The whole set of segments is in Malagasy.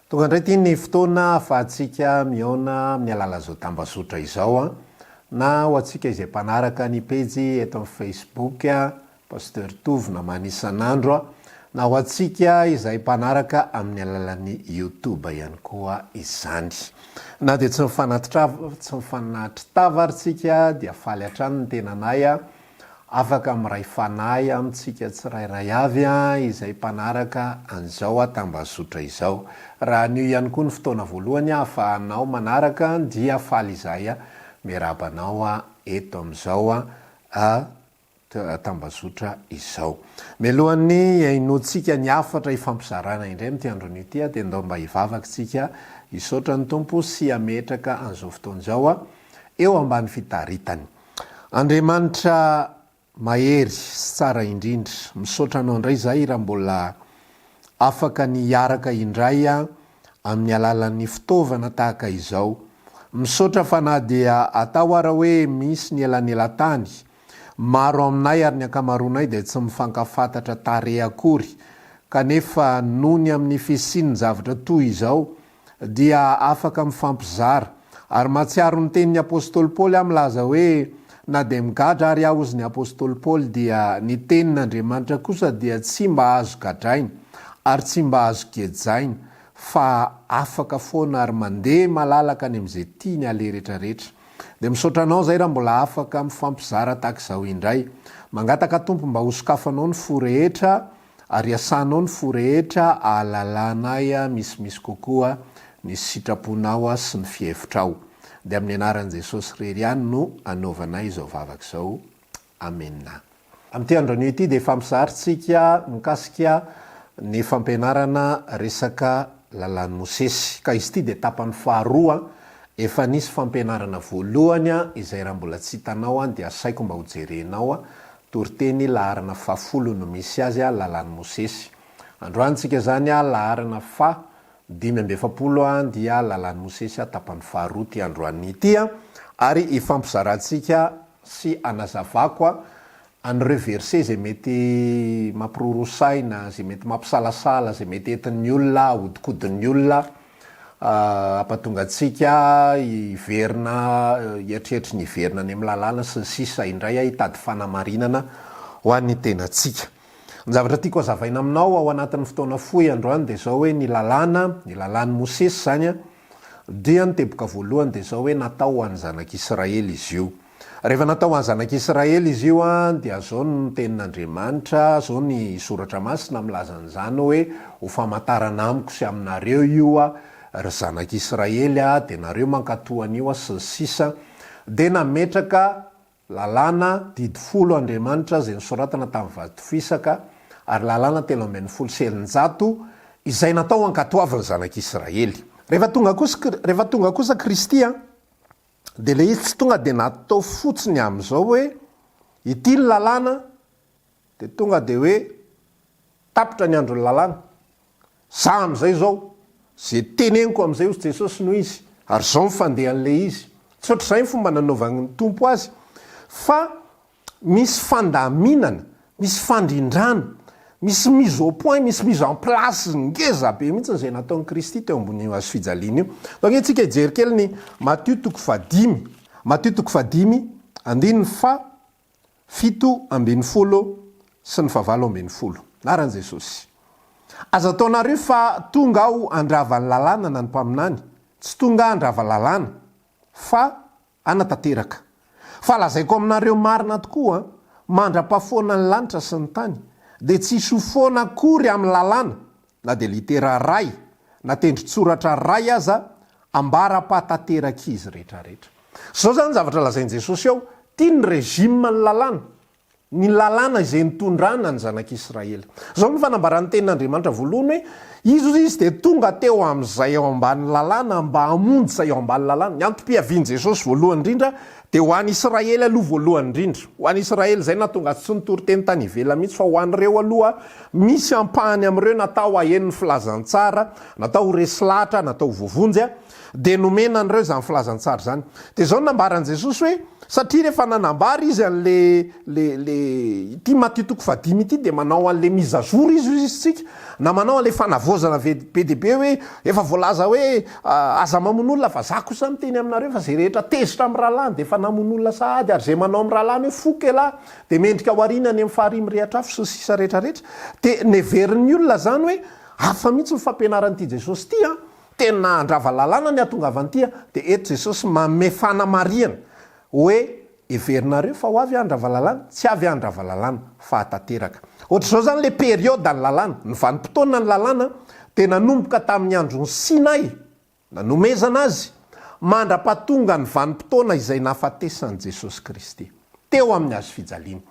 Tonga indray ity ny fotoana ahafahantsika mihaona amin'ny alalan'izao tambazotra izao, na ho antsika izay mpanaraka ny pejy eto amin'ny Facebook, Pasteur Tovo namana isan'andro, na ho antsika izay mpanaraka amin'ny alalan'ny YouTube ihany koa izany. Na dia tsy mifanatitra tsy mifanatri-tava ary tsika dia faly hatrany ny tenanay Afaka miray fanahy amintsika tsirairay avy izay mpanaraka an'izao tambazotra izao. Raha anio ihany koa ny fotoana voalohany ahafahanao manaraka dia faly izahay miarahaba anao eto amin'izao tambazotra izao. Mialohan'ny hihainoantsika ny hafatra hifampizarana indray amin'ity andro anio ity dia ndao mba hivavaka isika hisaotra ny Tompo sy hametraka an'izao fotoana izao eo ambany fitaritany. Andriamanitra mahery sy tsara indrindra, misaotra anao indray izahay raha mbola afaka ny hiaraka indray amin'ny alalan'ny fitaovana tahaka izao. Misaotra fa na dia atao ara hoe misy ny elanelan-tany, maro aminay ary ny ankamaroanay dia tsy mifankafantatra tarehy akory, kanefa noho ny amin'ny fisian'ny zavatra toy izao dia afaka mifampizara. Ary mahatsiaro ny tenin'ny apostoly Paoly aho milaza hoe, Na dia migadra ary aho hozy ny apostoly Paoly dia ny tenin'Andriamanitra kosa dia tsy mba azo gadraina ary tsy mba azo gejaina fa afaka foana ary mandeha malalaka any amin'izay tiany aleha retraretra. Dia misaotra anao izay raha mbola afaka mifampizara tahaka izao indray. Mangataka Tompo mba hosokafanao ny fo rehetra Ary iasanao ny fo rehetra ahalalanay misimisy kokoa ny sitraponao sy ny fihevitrao. Dia amin'ny anaran'i Jesosy irery ihany no anaovanay izao vavaka izao. Amena. Amin'ity andro anio ity dia hifampizara isika mikasika ny fampianarana resaka lalàn'i Mosesy. Ka izy ity dia tapany faharoa, efa nisy fampianarana voalohany izay raha mbola tsy hitanao dia asaiko mba hojerenao Toriteny laharana fahafolo no misy azy a lalàn'i Mosesy. Androany tsika izany a laharana faha 45 a dia lalàn'i Mosesy a tapany faharoa ty androany ity a ary hifampizarantsika sy hanazavako a an'ireo verset izay mety mampiroroa saina, izay mety mampisalasala, izay mety entin'ny olona, ahodikodin'ny olona. Hampatonga antsika hiverina, hieritreritra ny hiverina any amin'ny lalàna sy ny sisa indray hitady fanamarinana ho an'ny tenantsika. Ny zavatra tiako hazavaina aminao ao anatin'ny fotoana fohy androany dia izao hoe ny lalàna, ny lalàn'i Mosesy izany dia ny teboka voalohany dia izao hoe natao ho an'ny zanak'Israely izy io. Rehefa natao ho an'ny zanak'Israely izy io dia zao no tenin'Andriamanitra, zao ny Soratra Masina milaza an'izany hoe ho famantarana amiko sy aminareo io ry zanak'Israely dia nareo mankato an'io sy ny sisa Dia nametraka lalàna didy folo Andriamanitra izay nosoratana tamin'ny vato fisaka ary lalàna 313 izay natao hankatoavin'ny zanak'Israely. Rehefa tonga kosa rehefa tonga kosa Kristy Dia ilay izy tsy tonga dia natao fotsiny amin'izao hoe ity ny lalàna dia tonga dia hoe tapitra ny andron'ny lalàna. Za amin'izay izao, izay teneniko amin'izay hozy Jesosy no izy, ary izao ny fandehan'ilay izy. Tsy ohatr'izay ny fomba nanaovan'ny Tompo azy fa Misy fandaminana, misy fandrindrana, misy mise au point, misy mise en place ngeza be mihitsy izay nataon'i Kristy teo ambonin'io hazo fijaliana io. Donc isika hijery kely ny Matio toko fahadimy, Matio toko fahadimy andininy faha 17 sy ny faha 18. Anaran'i Jesosy. Aza ataonareo fa tonga aho handrava ny lalàna na ny mpaminany, tsy tonga aho handrava lalàna fa Hanatanteraka. Fa lazaiko aminareo marina tokoa, mandra-pahafoana ny lanitra sy ny tany, dia tsy hisy ho foana akory amin'ny lalàna, na dia litera iray, na tendron-tsoratra iray aza, ambara-pahatanterak'izy rehetrarehetra. Izao izany ny zavatra lazain'i Jesosy ao, tia ny régime ny lalàna. Ny lalàna izay nitondrana ny zanak'Israely. Izao no fanambaran'ny tenin'Andriamanitra voalohany hoe, Izy hozy izy dia tonga teo amin'izay ao ambanin'ny lalàna mba hamonjy izay ao ambany lalàna. Ny antom-piavian'i Jesosy voalohany indrindra Dia ho an'i Israely aloha voalohany indrindra. Ho an'i Israely izay nahatonga azy tsy nitory teny tany ivelany mihitsy fa ho an'ireo aloha misy ampahany amin'ireo natao haheno ny filazantsara, natao ho resy lahatra, natao ho voavonjy, dia nomena an'ireo izany filazantsara izany. Dia izao no nambaran'i Jesosy hoe, satria rehefa nanambara izy an'le, le, le, ity Matio toko fahadimy ity dia manao an'le mise à jour izy hoy izy tsika, na manao an'le fanavaozana ve, be dia be hoe, efa voalaza hoe aza mamono olona fa za kosa miteny aminareo fa izay rehetra tezitra amin'ny rahalahiny dia efa namono olona sahady ary izay manao amin'ny rahalahiny hoe foko elah dia mendrika ho ariana any amin'ny farihy mirehatra afo sy ny sisa rehetra rehetra. Dia neverin'ny olona izany hoe hafa mihitsy ny fampianaran'ity Jesosy ity an! Tena handrava lalàna ny hahatongavan'ity an! Dia eto Jesosy manome fanamarihana hoe heverinareo fa ho avy aho handrava lalàna? Tsy avy aho handrava lalàna fa hahatanteraka. Ohatr'izao izany ilay période ny lalàna, ny vanim-potoana ny lalàna dia nanomboka tamin'ny andron'i Sinay, nanomezana azy, mandra-pahatonga ny vanim-potoana izay nahafatesan'i Jesosy Kristy, teo amin'ny hazo fijaliana.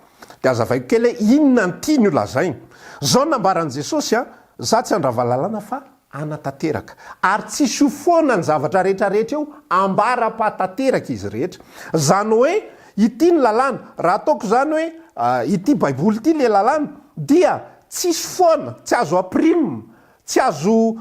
Dia hazavaiko kely hoe inona no tiany ho lazaina. Izao no nambaran'i Jesosy an, Za tsy handrava lalàna fa hanatanteraka. Ary tsisy ho foana ny zavatra rehetra rehetra eo ambara-pahatanteraka izy rehetra. Izany hoe ity ny lalàna, raha ataoko izany hoe ity baiboly ity le lalàna dia tsisy foana, tsy azo apirimina, tsy azo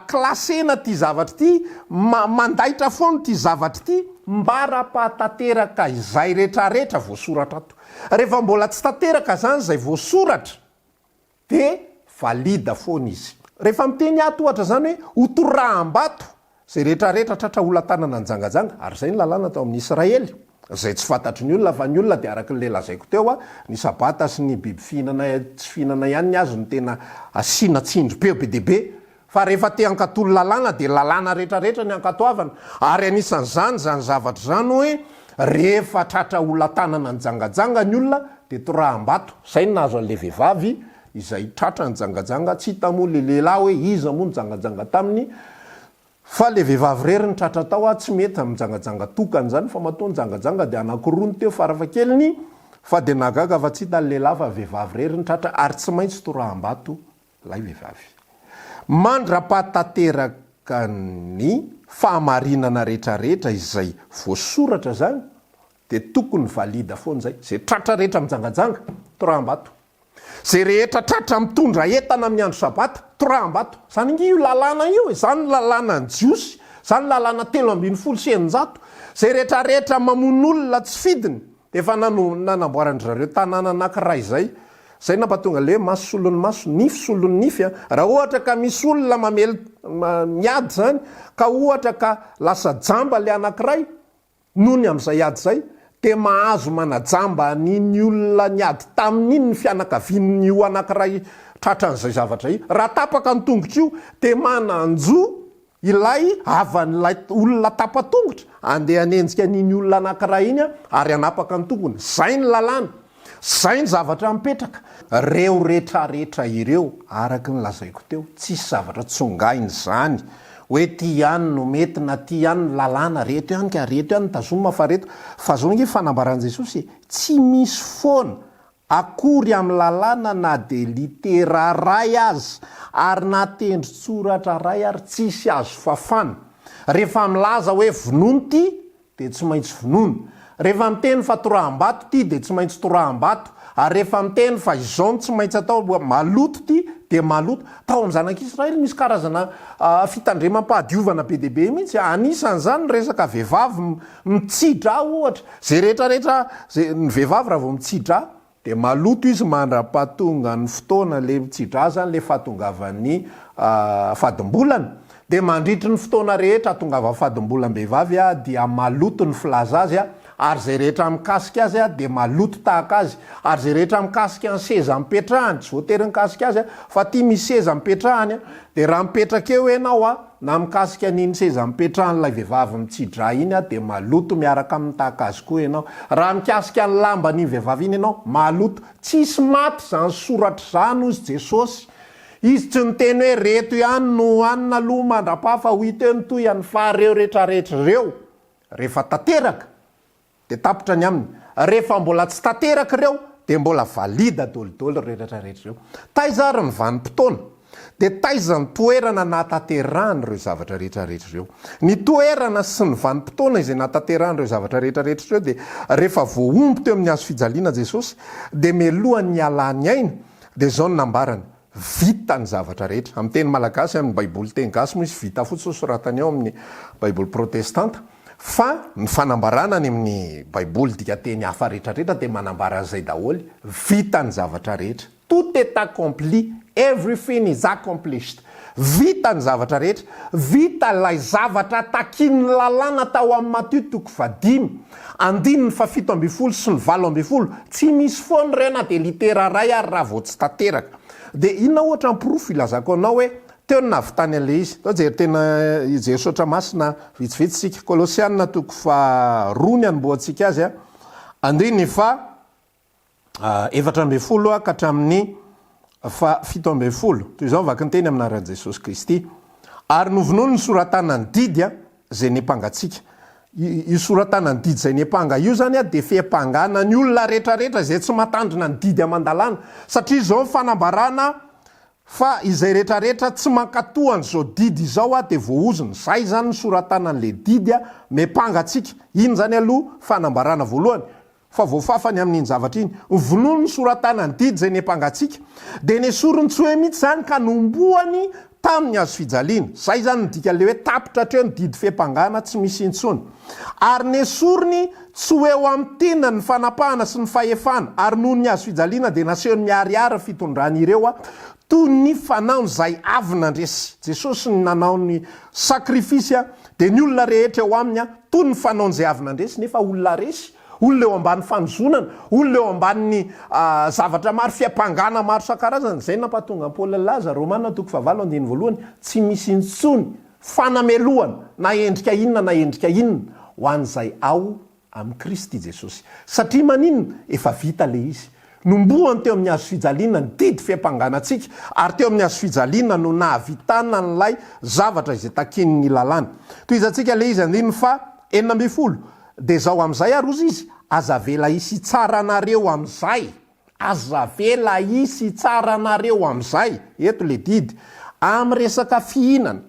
classena ity zavatra ity, mandaitra foana ity zavatra ity mbara-pahatanteraka izay rehetra rehetra voasoratra ato. Rehefa mbola tsy tanteraka izany izay voasoratra dia valide foana izy. Rehefa miteny ato ohatra izany hoe ho toraham-bato izay rehetra rehetra tratra hola-tanana nijangajanga, ary izay ny lalàna tao amin'ny Israely, izay tsy fantatry ny olona fa ny olona dia araka ilay lazaiko teo, ny sabata sy ny biby fihinana tsy fihinana ihany ny azy no tena asiana tsindrim-peo be dia be, fa rehefa te hankatò ny lalàna dia lalàna rehetra rehetra ny ankatoavana, ary anisan'izany izany zavatra izany hoe rehefa tratra hola-tanana nijangajanga ny olona dia toraham-bato, izay no nahazo an'ilay vehivavy izay tratra nijangajanga, tsy hita moa le lehilahy hoe iza moa nijangajanga taminy, fa le vehivavy irery no tratra tao, ah tsy mety mijangajanga tokana izany fa matoa nijangajanga dia anakiroa no teo farafahakeliny, fa dia nahagaga fa tsy hita ny lehilahy fa vehivavy irery no tratra ary tsy maintsy toraham-bato ilay vehivavy. Mandra-pahatanteraka ny fahamarinana rehetrarehetra izay voasoratra izany dia tokony valide foana izay, izay tratra rehetra mijangajanga, toraham-bato. Izay rehetra tratra mitondra entana amin'ny andro sabata, toraham-bato. Izany ange io lalàna io e, izany ny lalànan'ny Jiosy, izany ny lalàna 613. Izay rehetra rehetra mamono olona tsy fidiny, dia efa nanamboaran-dry zareo tanàna anankiray izay. Izay nampatonga ilay hoe maso solon'ny maso, nify solon'ny nify. Raha ohatra ka misy olona mamely, miady izany, ka ohatra ka lasa jamba ilay anankiray, Noho ny amin'izay ady izay, dia mahazo manajamba an'iny olona niady taminy iny ny fianakavian'io anankiray tratran'izay zavatra io. Raha tapaka ny tongotr'io, dia manan-jo ilay havan'ilay olona tapa-tongotra handeha hanenjika an'iny olona anankiray iny ary hanapaka ny tongony. Izay ny lalàna. Zay ny zavatra mipetraka. Reo retraretra ireo araka ny lazaiko teo, tsisy zavatra tsongaina izany hoe ty ihany no mety na ty ihany ny lalàna, reto ihany ka, reto ihany ny tazomina fa reto, fa zao ange fanambaran'i Jesosy e, tsy misy foana akory amin'ny lalàna na dia litera ray aza ary na tendron-tsoratra ray ary tsisy azo fafana. Rehefa milaza hoe vonono ty dia tsy maintsy vonoina. Rehefa miteny fa toraham-bato ity dia tsy maintsy toraham-bato, ary rehefa miteny fa izao no tsy maintsy atao, maloto ity dia maloto. Tao amin'ny zanak'Israely misy karazana fitandremam-pahadiovana be dia be mihitsy, anisan'izany ny resaka vehivavy mitsi-drà ohatra. Izay rehetra rehetra, izay, ny vehivavy raha vao mitsi-drà Dia maloto izy mandra-pahatonga ny fotoana, le mitsi-drà zany le fahatongavan'ny fadimbolana, dia mandritry ny fotoana rehetra ahatongavan'ny fadimbolam-behivavy dia maloto ny filaza azy, ary izay rehetra mikasika azy dia maloto tahaka azy, ary izay rehetra mikasika ny seza mipetrahany, tsy voatery mikasika azy fa ity misy seza mipetrahany, dia raha mipetraka eo ianao na mikasika an'iny seza nipetrahan'ilay vehivavy mitsi-drà iny aho dia maloto miaraka aminy tahaka azy koa ianao. Raha mikasika ny lamban'iny vehivavy iny ianao, maloto. Tsisy maty izany soratra izany hozy Jesosy. Izy tsy niteny hoe reto ihany no hohanina aloha mandra-paha fa ho hita eo ny tohiny fa reo retraretra ireo rehefa tanteraka Dia tapitra ny aminy. Rehefa mbola tsy tanteraka ireo dia mbola valide dolidoly ireo rehetra rehetra ireo. Taiza ary ny vanim-potoana? Dia taiza ny toerana nahatanterahany ireo zavatra rehetra rehetra ireo? Ny toerana sy ny vanim-potoana izay nahatanterahany ireo zavatra rehetra rehetra ireo dia rehefa voahombo teo amin'ny hazo fijaliana Jesosy dia mialohan'ny hialany aina dia izao no nambarany, Vita ny zavatra rehetra. Amin'ny teny malagasy, amin'ny baiboly teny gasy moa izy vita fotsiny no soratany ao amin'ny baiboly protestanta fa ny fanambarana any amin'ny baiboly dikanteny hafa rehetra rehetra dia manambara an'izay daholo, vita ny zavatra rehetra. Tout est accompli, everything is accomplished. Vita ny zavatra rehetra. Vita ilay zavatra takian'ny lalàna tao amin'ny Matio toko fahadimy, andininy fahafito ambin'ny folo sy ny 18. Tsy misy foana ireo na dia litera iray ary raha vao tsy tanteraka. Dia inona ohatra ny porofo ilazako anao hoe teo no nahavitany an'ilay izy? Ndao hijery tena hijery soratra masina vitsivitsy isika. Kolosiana toko faharoa ny anombohantsika azy, andininy faha 14 ka hatramin'ny faha 17. Toy izao ny vakin-teny amin'ny anaran'i Jesosy Kristy. Ary novonoiny ny sora-tanan'ny didy izay niampangantsika. Io sora-tanan'ny didy izay niampanga io izany dia fiampangana ny olona rehetrarehetra izay tsy mahatandrina ny didy aman-dalàna. Satria izao ny fanambarana fa izay rehetrarehetra tsy mankatò an'izao didy izao dia voaozona. Izay izany ny sora-tanan'ilay didy miampanga antsika. Iny izany aloha fanambarana voalohany. Fa voafafa ny amin'iny zavatra iny. Novonoiny ny sora-tanan'ny didy izay niampangantsika. Dia nesoriny tsy ho eo mihitsy izany ka nohomboany tamin'ny hazofijaliana. Izay izany no dikan'ilay hoe tapitra hatreo ny didy fiampangana tsy misy intsony. Ary nesoriny tsy ho eo amin'ny tenany ny fanapahana sy ny fahefana, ary noho ny hazofijaliana dia nasehony miharihary ny fitondrany ireo toy ny fanaon'izay avy nandresy. Jesosy no nanao ny sacrifice dia ny olona rehetra eo aminy toy ny fanaon'izay avy nandresy nefa olona resy, olona eo ambany fanozonana, olona eo ambanin'ny zavatra maro, fiampangana maro isan-karazany. Izay no nampahatonga an'i Paoly nilaza, Romana toko fahavalo andininy voalohany, tsy misy intsony fanamelohana na endrika inona na endrika inona ho an'izay ao Amin'i Kristy Jesosy. Satria maninona? Efa vita ilay izy. Nombohany teo amin'ny hazofijaliana ny didy fiampangana antsika, ary teo amin'ny hazofijaliana no nahavitana an'ilay zavatra izay takian'ny lalàna. Tohizantsika ilay izy, andininy faha 16, Dia izao amin'izay ary, hozy izy, Aza avela hisy hitsara anareo amin'izay. Aza avela hisy hitsara anareo amin'izay, eto le didy, amin'ny resaka fihinana,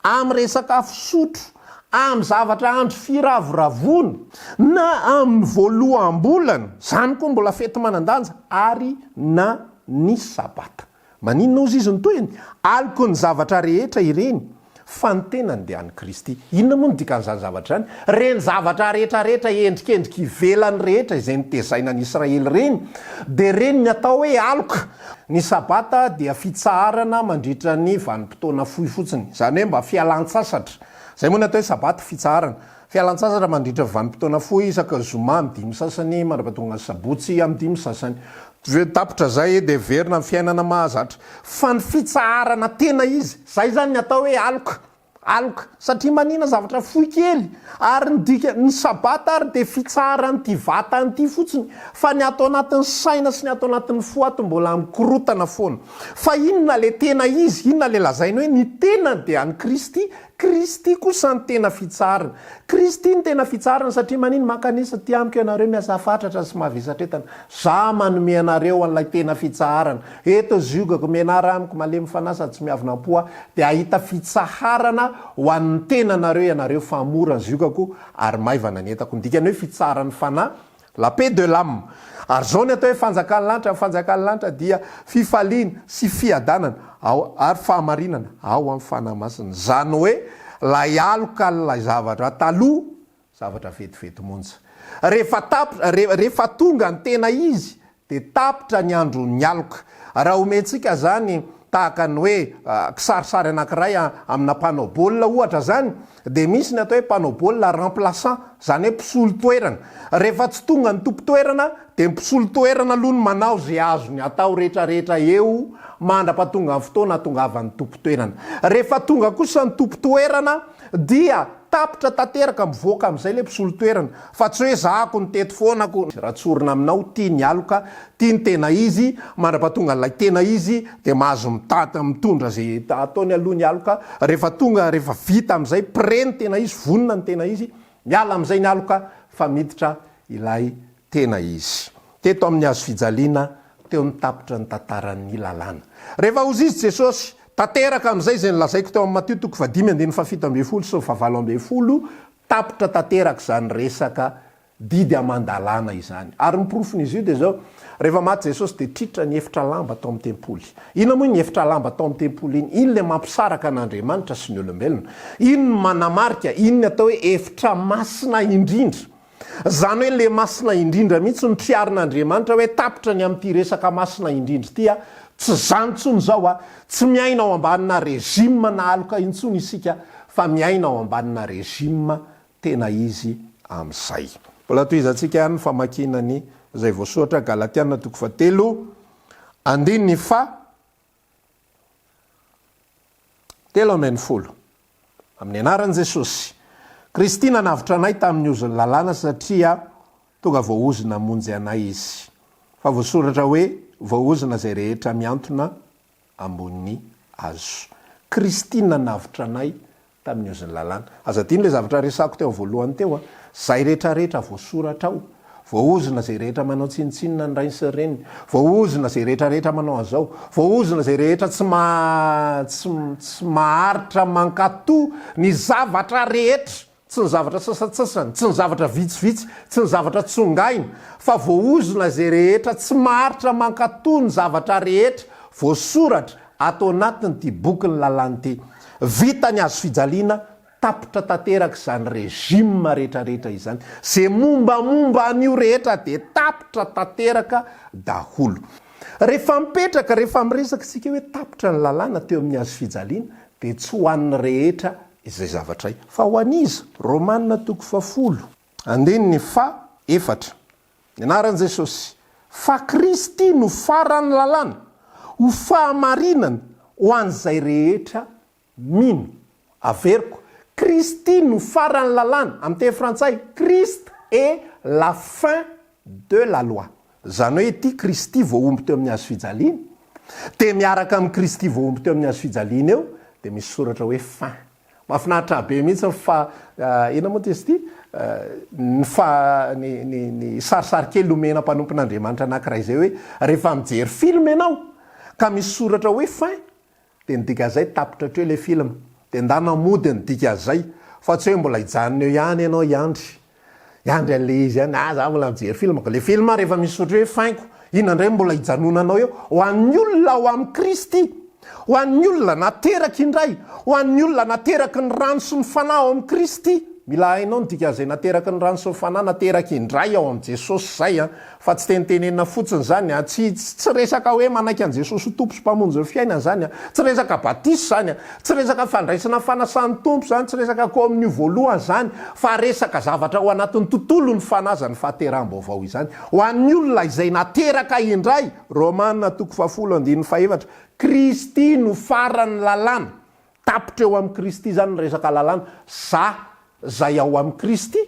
amin'ny resaka fisotro, amin'ny zavatra andro firavoravoana, na amin'ny voaloham-bolana, izany koa mbola fety manan-danja, ary na ny sabata. Maninona ozy izy ny tohiny? Aloky ny zavatra rehetra ireny, fa ny tenany dia an'i Kristy. Inona moa no dikan'izany zavatra izany? Ireny zavatra rehetra rehetra endrikendrika ivelany rehetra izay nitezaina ny Israely ireny, dia ireny ny atao hoe aloka. Ny Sabata dia fitsaharana mandritra ny vanim-potoana fohy fotsiny, izany hoe mba fialan-tsasatra. Izay moa ny atao hoe Sabata, fitsaharana. Fialan-tsasatra mandritra vanim-potoana fohy isaka zoma amin'ny dimy sasany mandra-pahatonga ny sabotsy amin'ny dimy sasany. Avy eo tapitra izay dia miverina amin'ny fiainana mahazatra. Fa ny fitsaharana tena izy, izay izany ny atao hoe aloka. Aloka. Satria manina zavatra fohy kely. Ary ny dika, ny sabata ary dia fitsaharan'ity vatana ity fotsiny. Fa ny ato anatin'ny saina sy ny ato anatin'ny fo ato mbola mikorotana foana. Fa inona ilay tena izy? Inona ilay lazainy hoe ny tenany dia an'i Kristy? Kristy kosa ny tena fitsaharana. Kristy ny tena fitsaharana satria manino? Mankanesa aty amiko ianareo miasa fatratra sy mavesatretana. Za manome anareo an'ilay tena fitsaharana. Eto ziogako, mianara amiko, malemy fanahy sady tsy miavona am-po aho, dia hahita fitsaharana ho an'ny tenanareo ianareo fa mora ny ziogako ary maivana ny entako. Ny dikan'ny hoe fitsaharan'ny fanahy La paix de l'âme. Ary izao ny atao hoe fanjakan'ny lanitra, ny fanjakan'ny lanitra dia fifaliana sy fiadanana ao ary fahamarinana ao amin'ny Fanahy Masina. Izany hoe ilay aloka an'ilay zavatra taloha, zavatra vetivety monja. Rehefa tapitra, rehefa tonga ny tena izy dia tapitra ny andron'ny aloka. Raha omentsika izany tahaka ny hoe kisarisary anankiray amina mpanao baolina ohatra izany, dia misy ny atao hoe mpanao baolina remplaçant, izany hoe mpisolo toerana. Rehefa tsy tonga ny tompon-toerana dia ny mpisolo toerana aloha no manao izay azony atao rehetrarehetra eo mandra-pahatonga ny fotoana hahatongavan'ny tompon-toerana. Rehefa tonga kosa ny tompon-toerana dia tapitra tanteraka mivoaka amin'izay ilay mpisolo toerana fa tsy hoe zahako ny teto foana ko. Raha tsorina aminao, tia ny aloka, tia ny tena izy, mandra-pahatonga an'ilay tena izy dia mahazo mitady mitondra izay ataony aloha ny aloka, rehefa tonga, rehefa vita amin'izay, prêt ny tena izy, vonona ny tena izy, miala amin'izay ny aloka fa miditra ilay tena izy. Teto amin'ny hazo fijaliana, teo no tapitra ny tantaran'ny lalàna. Rehefa hozy izy Jesosy. Tanteraka amin'izay izay nolazaiko teo amin'ny Matio toko fahadimy andininy faha-17 sy ny faha-18, tapitra tanteraka izany resaka didy aman-dalàna izany. Ary ny porofon'izy io dia izao, rehefa maty Jesosy dia tritra ny efitra lamba tao amin'ny tempoly. Inona moa iny efitra lamba tao amin'ny tempoly iny? Iny ilay mampisaraka an'Andriamanitra sy ny olombelona. Iny no manamarika, iny ny atao hoe efitra masina indrindra. Izany hoe le masina indrindra mihitsy no triarin'Andriamanitra hoe tapitra ny amin'ity resaka masina indrindra ity a! Tsy izany intsony izao a! Tsy miaina ao ambanina régime na aloka intsony isika fa miaina ao ambanina régime tena izy amin'izay. Mbola tohizantsika ihany ny famakiana ny izay voasoratra Galatiana toko fahatelo andininy faha 13. Amin'ny anaran'i Jesosy. Kristy nanavotra anay tamin'ny ozon'ny lalàna satria tonga voaozona hamonjy anay Izy. Fa voasoratra hoe, Voaozona izay rehetra mihantona ambonin'ny hazo. Kristy nanavotra anay tamin'ny ozon'ny lalàna. Aza adino ilay zavatra resahako teo voalohany teo a! Zay rehetrarehetra voasoratra ao, voaozona izay rehetra manao tsinontsinona ny rainy sy ny reniny, voaozona izay rehetrarehetra manao an'izao, voaozona izay rehetra tsy ma tsy tsy maharitra mankatò ny zavatra rehetra, tsy ny zavatra sasantsasany, tsy ny zavatra vitsivitsy, tsy ny zavatra tsongaina, fa voaozona izay rehetra tsy maharitra mankatò ny zavatra rehetra voasoratra ato anatin'ity bokin'ny lalàna ity. Vita ny hazofijaliana, tapitra tanteraka izany régime rehetrarehetra izany. Ze mombamomba an'io rehetra dia tapitra tanteraka daholo. Rehefa mipetraka, rehefa miresaka isika hoe tapitra ny lalàna teo amin'ny hazofijaliana dia tsy ho an'ny rehetra izay zavatra ay. Fa ho an'iza? Romana toko fahafolo, andininy faha efatra. Ny anaran'i Jesosy. Fa Kristy no faran'ny lalàna, ho fahamarinana ho an'izay rehetra mino. Averiko, Kristy no faran'ny lalàna, amin'ny teny frantsay, Christ est la fin de la loi. Izany hoe ity Kristy voahombo teo amin'ny hazo fijaliana, dia miaraka amin'i Kristy voahombo teo amin'ny hazo fijaliana eo, dia misy soratra hoe fin. Mahafinaritra be mihitsy ny fa, inona moa izy ity? Ny fa, ny, ny, ny sarisary kely omena mpanompon'Andriamanitra anankiray izay hoe rehefa mijery film ianao ka misy soratra hoe fin, Dia ny dikan'izay tapitra hatreo ilay film. Dia ndana mody ny dikan'izay. Fa tsy hoe mbola hijanona eo ihany ianao hiandry. Hiandry an'ilay izy ihany. Ah za mbola mijery film ka. Ilay film rehefa misy ohatry hoe fin-ko. Inona indray no mbola hijanonanao eo? Ho an'ny olona ao amin'i Kristy. Ho an'ny olona nateraky indray. Ho an'ny olona nateraky ny rano sy ny fanahy ao amin'i Kristy. Mila hainao ny dikan'izay nateraky ny rano sy ny fanahy, nateraky indray ao amin'i Jesosy izay an. Fa tsy tenitenenina fotsiny izany an! Tsy tsy resaka hoe manaiky an'i Jesosy ho Tompo sy Mpamonjy ny fiainana izany an! Tsy resaka batisa izany an! Tsy resaka fandraisana fanasan'ny Tompo izany, tsy resaka kominio voalohany izany, fa resaka zavatra ao anatin'ny tontolon'ny fanahy izany fahateraham-baovao izany. Ho an'ny olona izay nateraka indray, Romana toko fahafolo andininy fahefatra, Kristy no faran'ny lalàna. Tapitra eo amin'i Kristy izany ny resaka lalàna. Za zay ao amin'i Kristy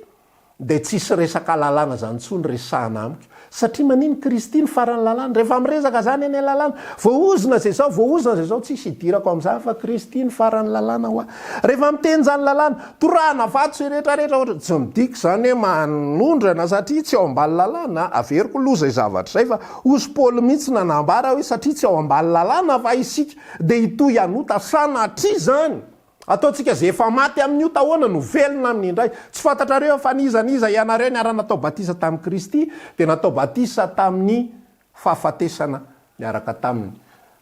dia tsisy resaka lalàna zany intsony resahana amiko. Satria manino Kristy no faran'ny lalàna? Rehefa miresaka zany anie lalàna, voaozona zay zao, voaozona zay zao, tsisy idirako amin'izany fa Kristy no faran'ny lalàna hoa. Rehefa miteny zany lalàna, torahana vato zay rehetra rehetra ohatra, tsy midika zany hoe manondrana satria tsy ao ambany lalàna, averiko loha zay zavatra zay fa hozy Paoly mihitsy nanambara hoe satria tsy ao ambany lalàna va isika dia hitohy hanota sanatria izany. Ataontsika izay efa maty amin'ny ota ahoana no velona aminy indray? Tsy fantatrareo fa n'iza n'iza ianareo niara-natao batisa tamin'i Kristy dia natao batisa tamin'ny fahafatesana niaraka taminy.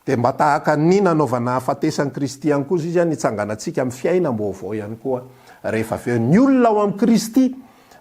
Dia mba tahaka ny nanaovana hahafatesan'i Kristy ihany koa izy nitsanganantsika amin'ny fiainam-baovao ihany koa rehefa avy eo. Ny olona ao amin'i Kristy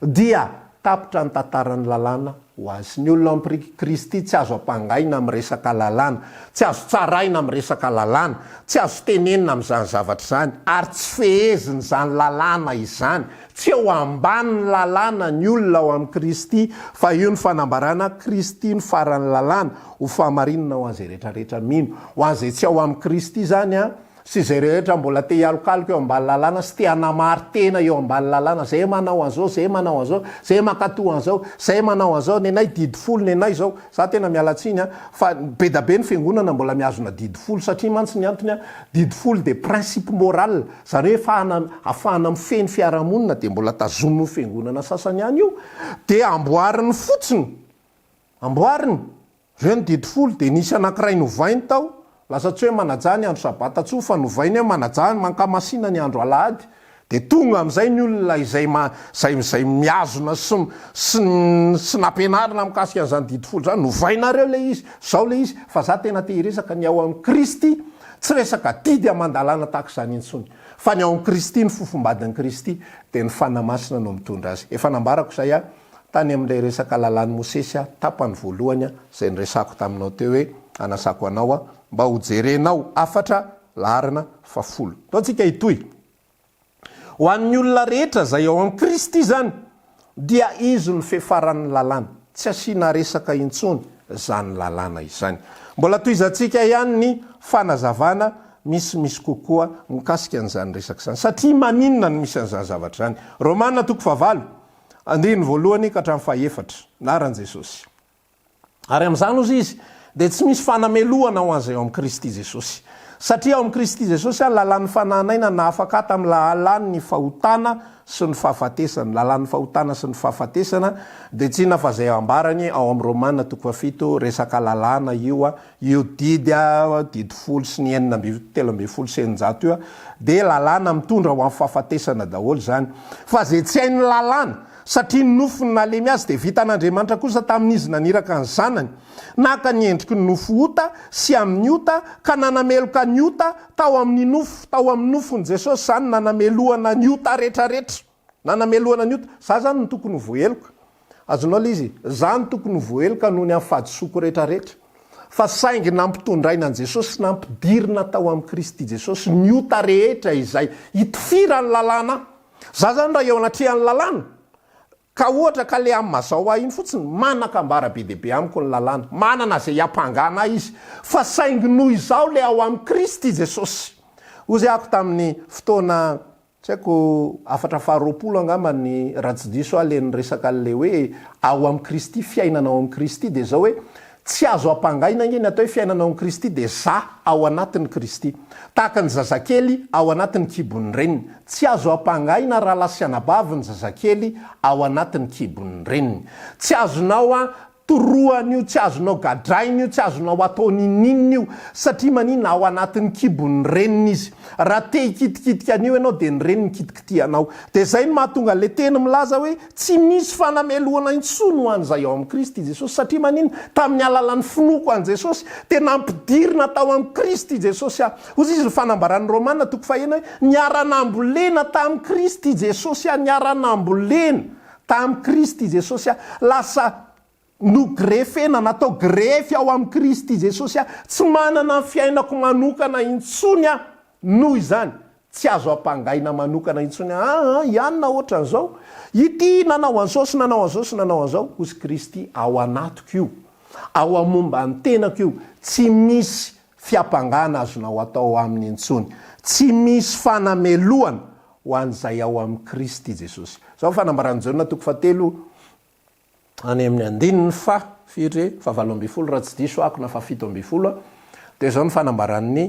dia tapitra ny tantaran'ny lalàna ho azy. Ny olona ao amin'i Kristy tsy azo ampangaina amin'ny resaka lalàna, tsy azo tsaraina amin'ny resaka lalàna, tsy azo tenenina amin'izany zavatra izany, ary tsy fehezin'izany lalàna izany. Tsy eo ambanin'ny lalàna ny olona ao amin'i Kristy, fa io ny fanambarana, Kristy no faran'ny lalàna, ho fahamarinana ho an'izay rehetra rehetra mino. Ho an'izay tsy ao amin'i Kristy izany an, Sy izay rehetra mbola te hialokaloka eo ambany lalàna sy te hanamari-tena eo ambany lalàna, zay manao an'izao, zay manao an'izao, zay mankatò an'izao, zay manao an'izao, nenay didy folo, nenay izao. Za tena miala tsiny an, fa bedabe ny fiangonana mbola mihazona didy folo, satria mantsy ny antony an, didy folo dia principe moral, zany hoe afahana afahana mifehy ny fiarahamonina dia mbola tazomin'ny fiangonana sasany ihany io, dia amboariny fotsiny, amboariny. Ireo ny didy folo dia nisy anankiray novainy tao. Lasa tsy hoe manajà ny andro sabata intsony fa novainy hoe manajà, mankamasina ny andro alahady. Dia tonga amin'izay ny olona izay ma, izay, izay mihazona sy, sy, sy nampianarina mikasika an'izany didy folo izany, novainareo ilay izy, izao ilay izy, fa za tena te hiresaka ny ao amin'i Kristy, tsy resaka didy aman-dalàna tahaka izany intsony, fa ny ao amin'i Kristy, ny fofombadin'i Kristy, dia ny Fanahy Masina no mitondra azy. Efa nambarako izay aho, tany amin'ilay resaka lalàn'i Mosesy aho, tapany voalohany aho, izay niresahako taminao teo hoe hanasako anao aho, mba hojerenao, hafatra laharana fahafolo. Ndao tsika hitohy. Ho an'ny olona rehetra izay ao amin'i Kristy izany dia Izy no fefaran'ny lalàna. Tsy asiana resaka intsony izany lalàna izany. Mbola tohizantsika ihany ny fanazavana misimisy kokoa mikasika an'izany resaka izany. Satria maninona no misy an'izany zavatra izany? Romana toko fahavalo, andininy voalohany ka hatramin'ny fahefatra. Anaran'i Jesosy. Ary amin'izany, hozy izy, dia tsy misy fanamelohana ho an'izay ao amin'i Kristy Jesosy. Satria ao amin'i Kristy Jesosy aho, lalàn'ny fanahin'aina nahafaka ahy tamin'ny lalàn'ny fahotana sy ny fahafatesana. Ny lalàn'ny fahotana sy ny fahafatesana dia tsy inona fa izay ambarany ao amin'ny Romana toko fahafito, resaka lalàna io, io didy, didy folo sy ny enina amby, 613 io, dia lalàna mitondra ho amin'ny fahafatesana daholo izany. Fa izay tsy hain'ny lalàna, Satria ny nofony nalemy azy dia vitan'Andriamanitra kosa tamin'izy naniraka ny Zanany, naka ny endriky ny nofo ota sy amin'ny ota, ka nanameloka ny ota tao amin'ny nofo, tao amin'ny nofon'i Jesosy izany nanamelohana ny ota retraretra. Nanamelohana ny ota. Za izany no tokony ho voaheloka. Azonao ilay izy? Za no tokony ho voaheloka noho ny amin'ny fahadisoako retraretra. Fa saingy nampitondraina an'i Jesosy sy nampidirina tao amin'i Kristy Jesosy ny ota rehetra izay itifiran'ny lalàna Za zany raha eo anatrehan'ny lalàna ka ohatra ka le amin'ny mazao ahy iny fotsiny manakambara be dia be amiko ny lalàna, manana izay hiampangana ahy izy fa saingy noho izaho le ao amin'i Kristy Jesosy. Hozy ako tamin'ny fotoana tsy haiko hafatra faha 20 angamba ny raha tsy diso aho le niresaka an'le hoe ao amin'i Kristy, fiainana ao amin'i Kristy dia zao hoe Tsy azo ampangaina ange ny atao hoe fiainana ao amin'i Kristy dia za ao anatin'i Kristy. Tahaka ny zazakely ao anatin'ny kibon'ny reniny. Tsy azo ampangaina rahalahy sy anabavy ny zazakely ao anatin'ny kibon'ny reniny. Tsy azonao a torohana io, tsy azonao gadraina io, tsy azonao atao ninoninona io. Satria maninona? Ao anatin'ny kibon'ny reniny izy. Raha te hikitikitika an'io ianao dia ny reniny kitikitihanao. Dia izay no mahatonga an'ilay teny milaza hoe Tsy misy fanamelohana intsony ho an'izay ao amin'i Kristy Jesosy. Satria maninona? Tamin'ny alalan'ny finoako an'i Jesosy, dia nampidirina tao amin'i Kristy Jesosy aho. Hoy izy ny fanambaran'ny Romana toko fahenina hoe, Niara-nambolena tamin'i Kristy Jesosy aho, niara-nambolena tamin'i Kristy Jesosy aho. Lasa nogrefena, natao grefy ao amin'i Kristy Jesosy aho. Tsy manana ny fiainako manokana intsony aho. Noho izany, tsy azo ampangaina manokana intsony aho. Aa, i Anna ohatran'izao, ity nanao an'izao sy nanao an'izao sy nanao an'izao, hozy Kristy, ao anatiko io, ao amin'ny momba ny tenako io, tsy misy fiampangana azonao atao aminy intsony. Tsy misy fanamelohana ho an'izay ao amin'i Kristy Jesosy. Izao ny fanambaran'i Jaona toko fahatelo any amin'ny andininy faha firy e? Faha 18 raha tsy diso ako na faha 17 dia izao ny fanambaran'ny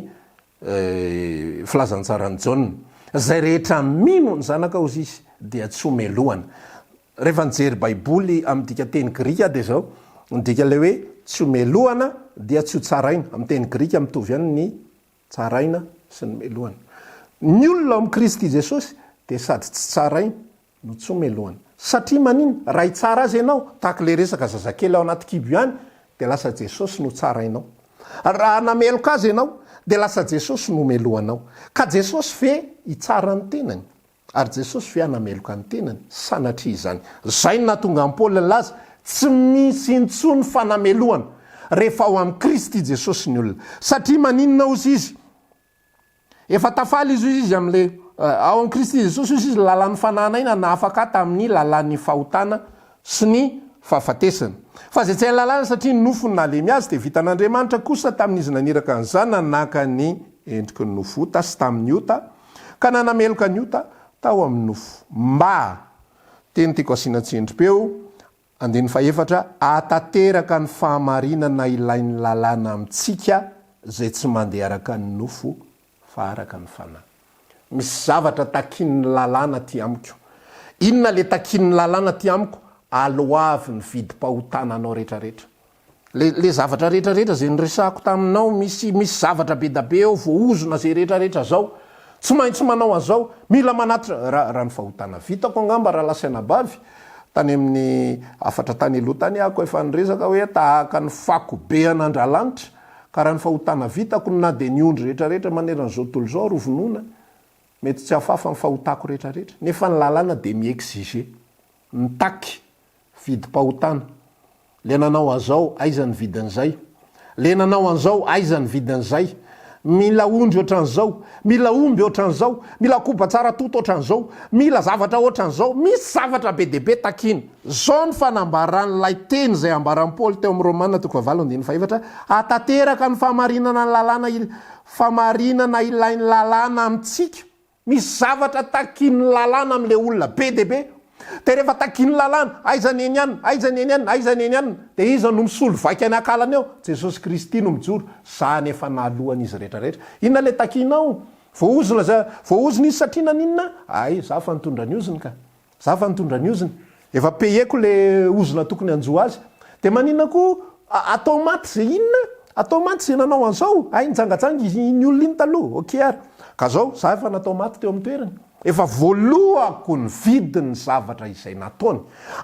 filazantsaran'i Jaona, izay rehetra mino ny Zanaka hozy izy dia tsy ho melohana. Rehefa nijery baiboly amin'ny dikanteny grika dia izao ny dika ilay hoe tsy ho melohana dia tsy ho tsaraina, amin'ny teny grika mitovy ihany ny tsaraina sy ny melohana. Ny olona ao amin'i Kristy Jesosy dia sady tsy tsaraina no tsy ho melohana. Satria manin? Raha hitsara azy ianao, tahaka ilay resaka zazakely ao anaty kibo ihany, dia lasa Jesosy no tsarainao. Raha nameloka azy ianao, dia lasa Jesosy no melohanao. Ka Jesosy ve hitsara ny tenany? Ary Jesosy ve hanameloka ny tenany? Sanatria izany. Izay no nahatonga an'i Paoly nilaza, tsy misy intsony fanamelohana rehefa ao amin'i Kristy Jesosy ny olona. Satria maninona hozy izy? Efa tafaly izy hoy izy amin'ilay ao amin'i Kristy Jesosy hoy izy lalàn'ny fanahanaina nahafaka ahy tamin'ny lalàn'ny fahotana sy ny fahafatesana. Fa izay tsy hain'ny lalàna satria ny nofony nalemy azy dia vitan'Andriamanitra kosa tamin'izy naniraka ny Zanany naka ny endriky ny nofo ota sy tamin'ny ota ka nanameloka ny ota tao amin'ny nofo mba Teny tiako asiana tsindrim-peo, Andininy fahefatra, Hahatanteraka ny fahamarinana ilain'ny lalàna amintsika izay tsy mandeha araka ny nofo fa araka ny fanahy. Misy zavatra takian'ny lalàna aty amiko. Inona ilay takian'ny lalàna aty amiko? Aloavy ny vidim-pahotana anao rehetrarehetra. Le le zavatra rehetra rehetra zay niresahako taminao misy misy zavatra be da be eo voahozona zay rehetra rehetra zao. Tsy maintsy manao an'izao, mila manatitra, raha raha ny fahotana vitako angamba rahalahy sy anabavy, tany amin'ny hafatra tany aloha tany aho efa niresaka hoe tahaka ny fako be an'Andralanitra, ka raha ny fahotana vitako na dia ny ondry rehetra rehetra manerana izao tontolo izao ary ho vonoina, mety tsy hahafafa ny fahotako rehetra rehetra. Nefa ny lalàna dia mi-exiger, mitaky Vidim-pahotana. Le nanao an'zao, aiza ny vidin'izay? Le nanao an'zao, aiza ny vidin'izay? Mila ondry ohatran'izao, mila omby ohatran'izao, mila koba tsara toto ohatran'izao, mila zavatra ohatran'izao, misy zavatra be dia be takiana. Zao ny fanambaran'ilay teny izay ambaran'i Paoly teo amin'ny Romana toko fahavalo andininy fahefatra, Hahatanteraka ny fahamarinana ny lalàna il, fahamarinana ilain'ny lalàna amintsika. Misy zavatra takian'ny lalàna amin'ilay olona be dia be. Dia rehefa takian'ny lalàna, aiza ny eny anona, aiza ny eny anona, aiza ny eny anona, dia iza no misolo vaika ny akalany eo? Jesosy Kristy no mijoro. Zany efa naloan'izy rehetra rehetra. Inona ilay takianao? Voaozona za, voaozona izy satria naninona? Hay, za fa nitondra ny ozony ka. Za fa nitondra ny ozona. Efa payer-ko le ozona tokony hanjo azy. De maninona koa atao maty ze inona? Atao maty ze nanao an'zao? Hay nijangajanga izy iny olona iny taloha. Ok ary. Ka zao, za efa natao maty teo amin'ny toerany. Efa voalohako ny vidin'ny zavatra izay nataony.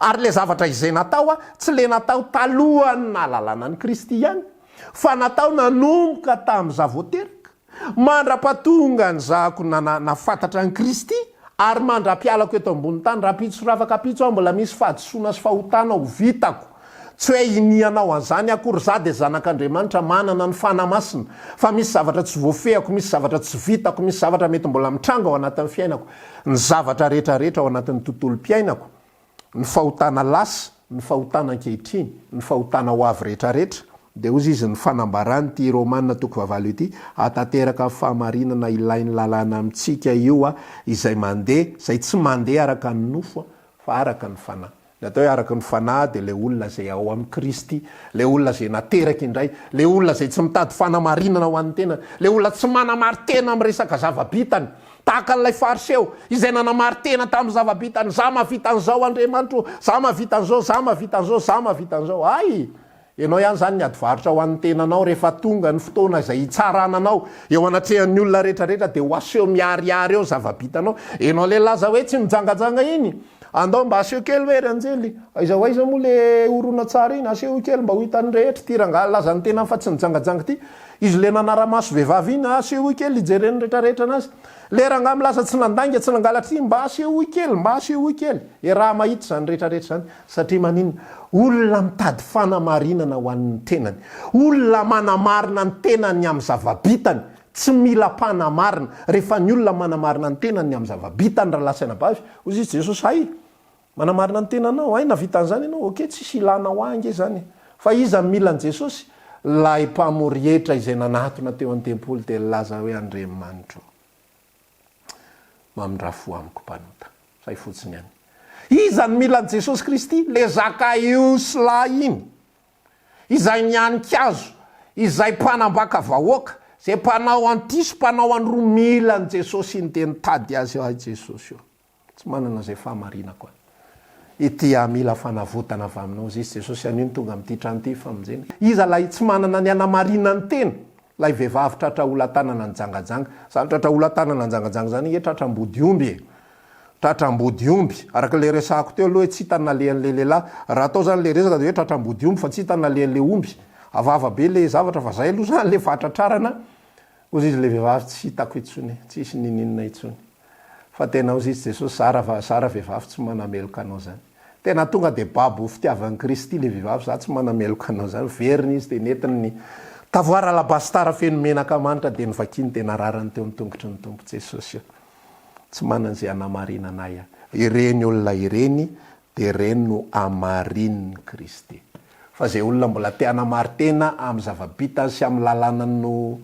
Ary le zavatra izay natao tsy le natao talohan'ny nahalalana an'i Kristy ihany. Fa natao nanomboka tamin'ny za vao teraka. Mandra-pahatonga ny zahako nahafantatra an'i Kristy, ary mandra-pialako eto ambony tany, rahampitso sy rafakapitso aho mbola misy fahadisoana sy fahotana ho vitako. Tsy hoe inianao an'izany akory, izaho dia zanak'Andriamanitra manana ny Fanahy Masina, fa misy zavatra tsy voafehako, misy zavatra tsy vitako, misy zavatra mety mbola mitranga ao anatin'ny fiainako, ny zavatra rehetra rehetra ao anatin'ny tontolom-piainako, ny fahotana lasa, ny fahotana ankehitriny, ny fahotana ho avy rehetrarehetra, dia hozy izy ny fanambarany ity Romana toko fahavalo ity, hahatanteraka ny fahamarinana ilain'ny lalàna amintsika io izay mandeha, izay tsy mandeha araka ny nofo fa araka ny fanahy. Ny atao hoe araka ny fanahy dia ilay olona izay ao amin'i Kristy, ilay olona izay nateraka indray, ilay olona izay tsy mitady fanamarinana ho an'ny tenany, ilay olona tsy manamari-tena amin'ny resaka zava-bitany, Tahaka an'ilay Fariseo, izay nanamari-tena tamin'ny zava-bitany, Izaho mahavita an'izao, Andriamanitro ô! Izaho mahavita an'izao, izaho mahavita an'izao, izaho mahavita an'izao. Hay! Ianao ihany izany ny ady varotra ho an'ny tenanao, rehefa tonga ny fotoana izay hitsarana anao eo anatrehan'ny olona rehetrarehetra, dia ho aseho miharihary eo ny zava-bitanao. Ianao ilay nilaza hoe tsy mijangajanga iny, andao mba aseho kely hoe ry anjely, aiza ho aiza moa ilay horonantsary iny, asehoy kely mba ho hitan'ny rehetra ity rangahy nilaza ny tenany fa tsy nijangajanga ity. Izy le nanara-maso vehivavy iny, asehoy kely hijeren'ny retraretra anazy. Le rangahy milaza tsy nandainga, tsy nangalatra iny, mba asehoy kely, mba asehoy kely. Iaraha mahita izany retraretra izany. Satria maninona? Olona mitady fanamarinana ho an'ny tenany. Olona manamarina ny tenany amin'ny zava-bitany. Tsy mila mpanamarina. Rehefa ny olona manamarina ny tenany ny amin'ny zava-bitany rahalahy sy anabavy, hoy izy Jesosy, hay! Manamarina ny tenanao, hay nahavita an'izany ianao, ok tsisy ilanao ahy ange izany e. Fa iza no mila an'i Jesosy? Ilay mpamory hetra izay nanatona teo an-tempoly dia nilaza hoe Andriamanitro ô, mamindrà fo amiko mpanota. Zay fotsiny ihany. Iza no mila an'i Jesosy Kristy? Le Zakaiosy lahy iny, izay nihanin-kazo, izay mpanambaka vahoaka, izay mpanao antiso, mpanao androa, mila an'i Jesosy iny dia nitady azy hay Jesosy ô. Tsy manana izay fahamarinako aho. Ity aho mila fanavotana avy aminao. Hozy izy, Jesosy anio no tonga amin'ity trano ity famonjena. Iza ilay tsy manana ny hanamarinany tena? Ilay vehivavy tratra hola-tanana nijangajanga. Izany tratra hola-tanana nijangajanga izany ange tratra ambodiomby e! Tratra ambodiomby. Araka ilay resahako teo aloha hoe tsy hita ny nalehan'ilay lehilahy. Raha atao izany ilay resaka dia hoe tratra ambodiomby fa tsy hita ny nalehan'ilay omby. Hafahafa be ilay zavatra fa izay aloha izany ilay fahatratrarana. Hozy izy ilay vehivavy tsy hitako intsony, tsisy ninininona intsony. Fa tena hozy izy Jesosy zara fa zara vehivavy tsy manameloka anao zany. Tena tonga dia babo fitiavan'i Kristy ilay vehivavy za tsy manameloka anao zany. Veriny izy dia nentiny ny tavoara alabastara feno menaka manitra dia novakiany dia nararany teo amin'ny tongotry ny Tompo Jesosy io. Tsy manana izay hanamarinana ahy aho. Ireny olona ireny dia ireny no hamarinin'i Kristy. Fa izay olona mbola te hanamari-tena amin'ny zava-bitany sy amin'ny lalàna no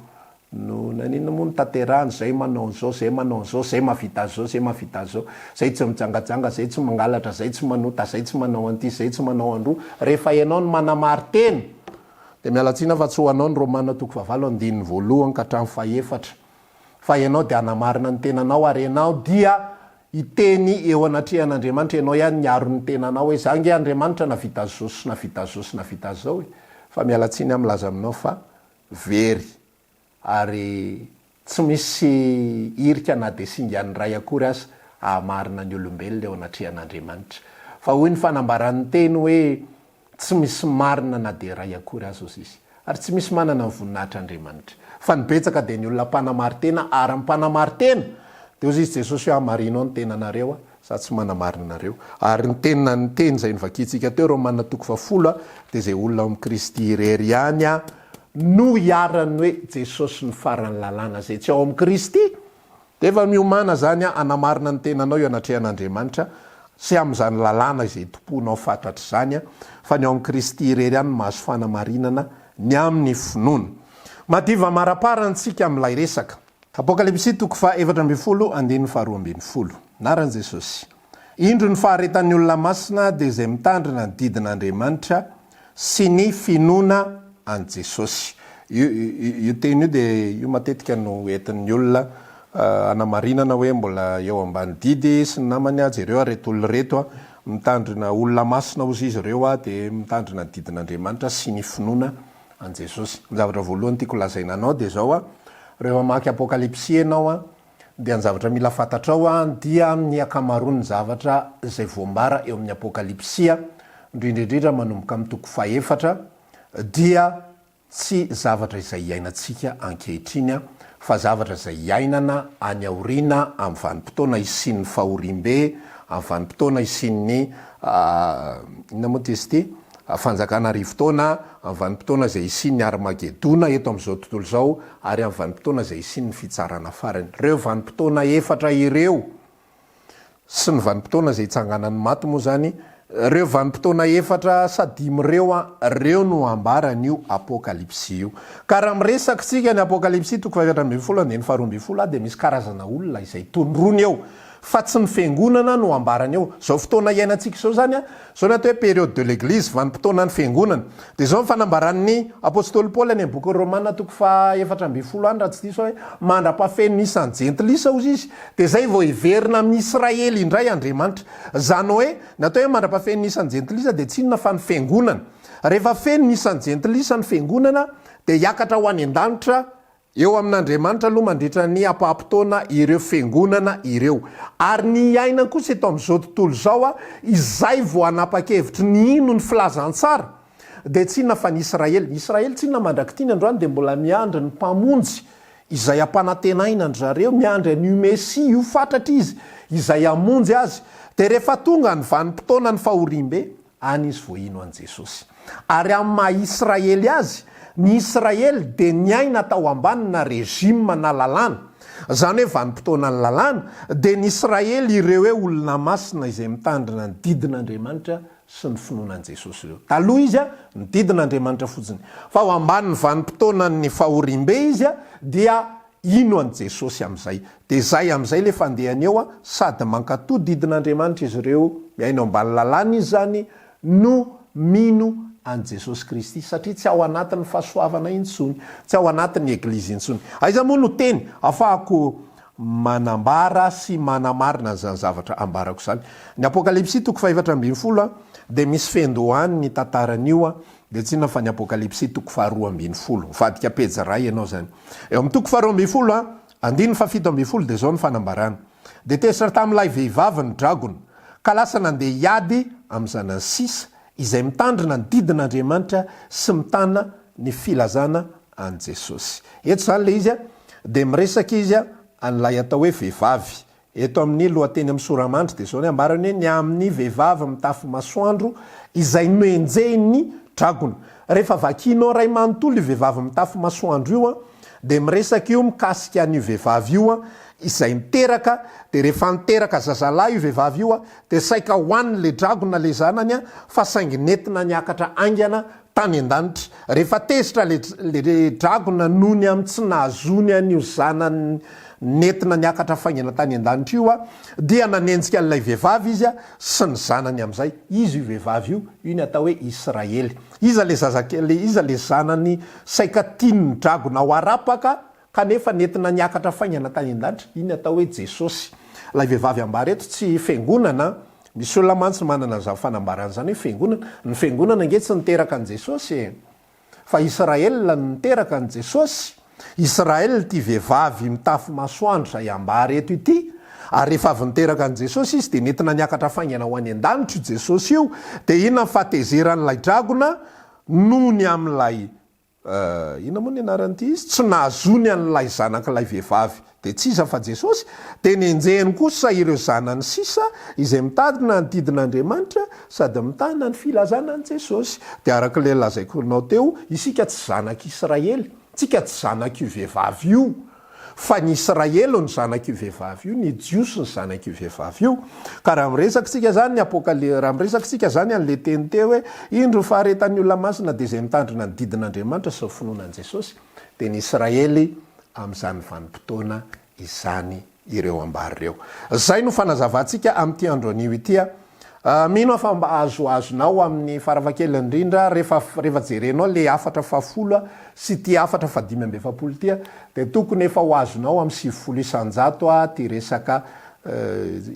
no naninona moa no tanterahany, izay manao an'izao, izay manao an'izao, izay mahavita an'izao, izay mahavita an'izao, izay tsy mijangajanga, izay tsy mangalatra, izay tsy manota, izay tsy manao an'ity, izay tsy manao an'roa. Rehefa ianao no manamari-tena, dia miala tsiny aho fa tsy ho anao ny Romana toko fahavalo andininy voalohany ka hatramin'ny fahefatra. Fa ianao dia hanamarina ny tenanao ary ianao dia Hiteny eo anatrehan'Andriamanitra ianao ihany niaro ny tenanao hoe za nge Andriamanitra navita an'izao sy navita an'izao sy navita an'izao e! Fa miala tsiny aho milaza aminao fa very ary tsy misy hirika na dia singan'ny iray akory aza hahamarina ny olombelona eo anatrehan'Andriamanitra. Fa hoy ny fanambaran'ny teny hoe Tsy misy marina na dia iray akory aza ozy izy. Ary tsy misy manana ny voninahitr'Andriamanitra. Fa ny betsaka dia ny olona mpanamari-tena ary ny mpanamari-tena dia ozy izy Jesosy hoe hamarino ao ny tenanareo aho za tsy manamarina anareo. Ary ny tena ny teny izay novakintsika teo Romana toko fahafolo dia izay olona ao amin'i Kristy irery ihany no iharan'ny hoe Jesosy no faran'ny lalàna izay tsy ao amin'i Kristy Dia efa miomàna izany hanamarina ny tenanao eo anatrehan'Andriamanitra sy amin'izany lalàna izay tompoinao fatratra izany, fa ny ao amin'i Kristy irery ihany no mahazo fanamarinana ny amin'ny finoana. Madiva amara-parany tsika amin'ilay resaka. Apokalypsy toko faha 14 andininy faha 12. Anaran'i Jesosy. Indro ny faharetan'ny olona masina dia izay mitandrina ny didin'Andriamanitra sy ny finoana an'i Jesosy. Io io teny io dia io matetika no entin'ny olona hanamarinana hoe mbola eo ambany didy sy ny namany a, jereo ary ireto olona ireto a, mitandrina olona masina hozy izy ireo a, dia mitandrina ny didin'Andriamanitra sy ny finoana an'i Jesosy. Ny zavatra voalohany tiako lazaina anao dia izao a, rehefa mamaky Apokalypsy ianao a, Dia ny zavatra mila fantatrao dia ny ankamaroan'ny zavatra izay voambara eo amin'ny Apokalypsia, indrindra indrindra manomboka amin'ny toko fahefatra, dia tsy zavatra izay iainantsika ankehitriny fa zavatra izay iainana any aoriana amin'ny vanim-potoana hisian'ny fahoriambe, amin'ny vanim-potoana hisian'ny inona moa ity izy ity? Fanjakana arivotaona, amin'ny vanim-potoana izay hisian'ny Armagedona eto amin'izao tontolo izao, ary amin'ny vanim-potoana izay hisian'ny fitsarana farany. Ireo vanim-potoana efatra ireo, sy ny vanim-potoana izay hitsanganan'ny maty moa izany, ireo vanim-potoana efatra sa dimy ireo an, ireo no ambaran'io Apokalypsy io. Ka raha miresaka isika ny Apokalypsy toko fahefatra ambinifolo andininy faharoa ambinifolo dia misy karazana olona izay tondroiny eo. Fa tsy ny fiangonana no ambarany eo. Izao fotoana iainantsika izao izany, izao ny atao hoe période de l'Eglise, vanim-potoanan'ny fiangonana. Dia izao ny fanambaran'ny Apostoly Paoly any amin'ny bokin'ny Romana toko faha 14 any raha tsy diso aho hoe, mandra-pahafeno ny isan'ny jentilisa hozy izy, dia izay vao hiverina amin'i Israely indray Andriamanitra. Izany hoe, ny atao hoe mandra-pahafeno ny isan'ny jentilisa dia tsy inona fa ny fiangonana. Rehefa feno ny isan'ny jentilisa ny fiangonana dia hiakatra ho any an-danitra Eo amin'Andriamanitra aloha mandritra ny ampaham-potoana ireo fiangonana ireo. Ary ny hiainany kosa eto amin'izao tontolo izao, izay vao hanapa-kevitry ny hino ny filazantsara, dia tsy inona fa ny Israely. Ny Israely tsy inona mandrak'ity ny androany dia mbola miandry ny Mpamonjy izay ampanantenaina an-dry zareo, miandry an'io Mesia io fatratra izy izay hamonjy azy. Dia rehefa tonga ny vanim-potoanan'ny fahoriambe, Any izy vao hino an'i Jesosy. Ary amin'ny maha Israely azy, ny Israely dia niaina tao ambanina régime na lalàna. Izany hoe vanim-potoanan'ny lalàna, dia ny Israely ireo hoe olona masina izay mitandrina ny didin'Andriamanitra sy ny finoana an'i Jesosy ireo. Taloha izy ny didin'Andriamanitra fotsiny. Fa ao ambanin'ny vanim-potoanan'ny fahoriambe izy dia Hino an'i Jesosy amin'izay. Dia izay amin'izay ilay fandehany eo an, sady mankatò didin'Andriamanitra izy ireo, miaina ao ambany lalàna izy izany, no mino an'i Jesosy Kristy, satria tsy ao anatin'ny fahasoavana intsony, tsy ao anatin'ny Eglizy intsony. Aiza moa no teny afahako manambara sy manamarina an'izany zavatra ambarako izany? Ny Apokalypsy toko fahefatra ambinifolo dia misy fiandohany ny tantaran'io an, Dia tsy inona fa ny Apokalypsy toko faharoa ambinifolo. Mivadika pejy iray ianao izany. Eo amin'ny toko faharoa ambinifolo, andininy fahafito ambinifolo dia izao ny fanambarana, Dia tezitra tamin'ilay vehivavy ny dragona, ka lasa nandeha hiady amin'ny zanany sisa, izay mitandrina ny didin'Andriamanitra sy mitana ny filazana an'i Jesosy. Eto izany ilay izy dia miresaka izy an'ilay atao hoe vehivavy Eto amin'ny lohateny amin'ny sora-mandry dia izao ny ambarany hoe ny amin'ny vehivavy mitafy masoandro izay nohenjehin'ny dragona. Rehefa vakianao iray manontolo io vehivavy mitafy masoandro io dia miresaka io mikasika an'io vehivavy io izay niteraka dia rehefa niteraka zazalahy io vehivavy io dia saika hohanin'ilay dragona ilay zanany fa saingy nentina niakatra haingana tany an-danitra. Rehefa tezitra ilay dragona noho ny amin'ny tsy nahazoany an'io zanany nentina niakatra faingana tany an-danitra io, dia nanenjika an'ilay vehivavy izy sy ny zanany amin'izay. Iza io vehivavy io? Io ny atao hoe Israely. Iza ilay zazakely, iza ilay zanany saika tian'ny dragona ho arapaka Kanefa nentina niakatra faingana tany an-danitra, iny atao hoe Jesosy. Ilay vehivavy ambara eto tsy fiangonana an! Misy olona mantsy manana an'izany fanambarana izany hoe fiangonana. Ny fiangonana ange tsy niteraka an'i Jesosy e! fa Israel no niteraka an'i Jesosy, Israel ity vehivavy mitafy masoandro izay ambara eto ity, ary rehefa avy niteraka an'i Jesosy izy dia nentina niakatra faingana ho any an-danitra io Jesosy io, dia inona ny fahatezeran'ilay dragona noho ny amin'ilay inona moa ny anaran'ity izy? Tsy nahazoany an'ilay zanak'ilay vehivavy dia tsy iza fa Jesosy, dia nenjehiny kosa ireo zanany sisa izay mitadina ny didin'Andriamanitra sady mitana ny filazana an'i Jesosy. Dia araka ilay lazaiko anao teo, isika tsy zanak'Israely, tsika tsy zanak'io vehivavy io, fa ny Israely no zanak'io vehivavy io, ny Jiosy no zanak'io vehivavy io. Ka raha miresaka isika izany ny Apokaly, raha miresaka isika izany an'ilay teny teo hoe, indro ny faharetan'ny olona masina dia izay mitandrina ny didin'Andriamanitra sy ny finoana an'i Jesosy, dia ny Israely amin'izany vanim-potoana izany ireo ambara ireo. Izay no fanazavantsika amin'ity andro anio ity. Mino aho fa mba azoazonao amin'ny farafahakeliny indrindra rehefa rehefa jerenao ilay hafatra fahafolo sy ity hafatra fahadimy amby 40 ity dia tokony efa ho azonao amin'ny 90 isan-jato ity resaka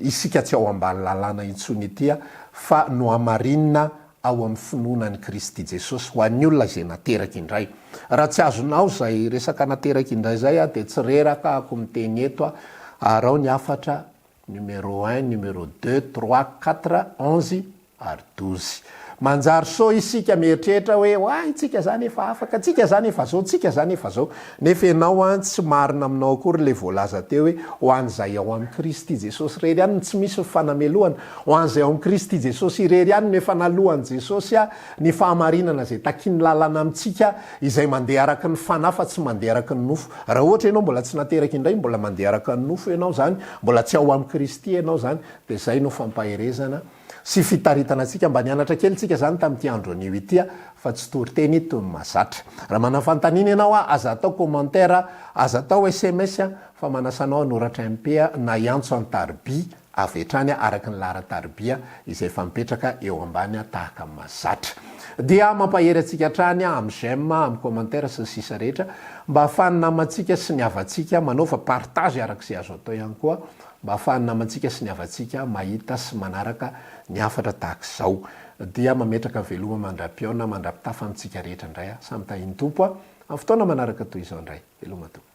isika tsy ao ambany lalàna intsony ity fa nohamarinina ao amin'ny finoana an'i Kristy Jesosy ho an'ny olona izay nateraka indray. Raha tsy azonao izay resaka nateraka indray izay dia tsy reraka ako miteny eto aho, araho ny hafatra numéro un, numéro deux, trois, quatre, onze ary douze. Manjary sao isika mieritreritra hoe oay tsika zany efa afaka, tsika zany efa zao, tsika zany efa zao. Nefa ianao an tsy marina aminao akory ilay voalaza teo hoe ho an'izay ao amin'i Kristy Jesosy irery ihany no tsy misy ny fanamelohana, ho an'izay ao amin'i Kristy Jesosy irery ihany no efa naloan'i Jesosy ny fahamarinana izay takian'ny lalana amintsika izay mandeha araka ny fanahy fa tsy mandeha araka ny nofo. Raha ohatra ianao mbola tsy nateraka indray, mbola mandeha araka ny nofo ianao izany, mbola tsy ao amin'i Kristy ianao izany, dia izay no fampaherezana sy fitaritana antsika mba nianatra kely tsika izany tamin'ity andro anio ity fa tsy toriteny toy ny mahazatra. Raha manana fanontaniana ianao aza atao commentaire, aza atao sms fa manasa anao hanoratra MP na hiantso an-tariby avy hatrany araka ny laharan-taribia izay efa mipetraka eo ambany tahaka ny mahazatra. Dia mampahery antsika hatrany amin'ny j'aime, amin'ny commentaire sy ny sisa rehetra mba ahafahan'ny namantsika sy ny havantsika manaova partage araka izay azo atao ihany koa mba ahafahan'ny namantsika sy ny havantsika mahita sy manaraka ny hafatra tahaka izao. Dia mametraka veloma mandra-pihaona mandra-pitafa amintsika rehetra indray aho. Samy tahin'ny Tompo aho amin'ny fotoana manaraka toy izao indray. Veloma tompoko.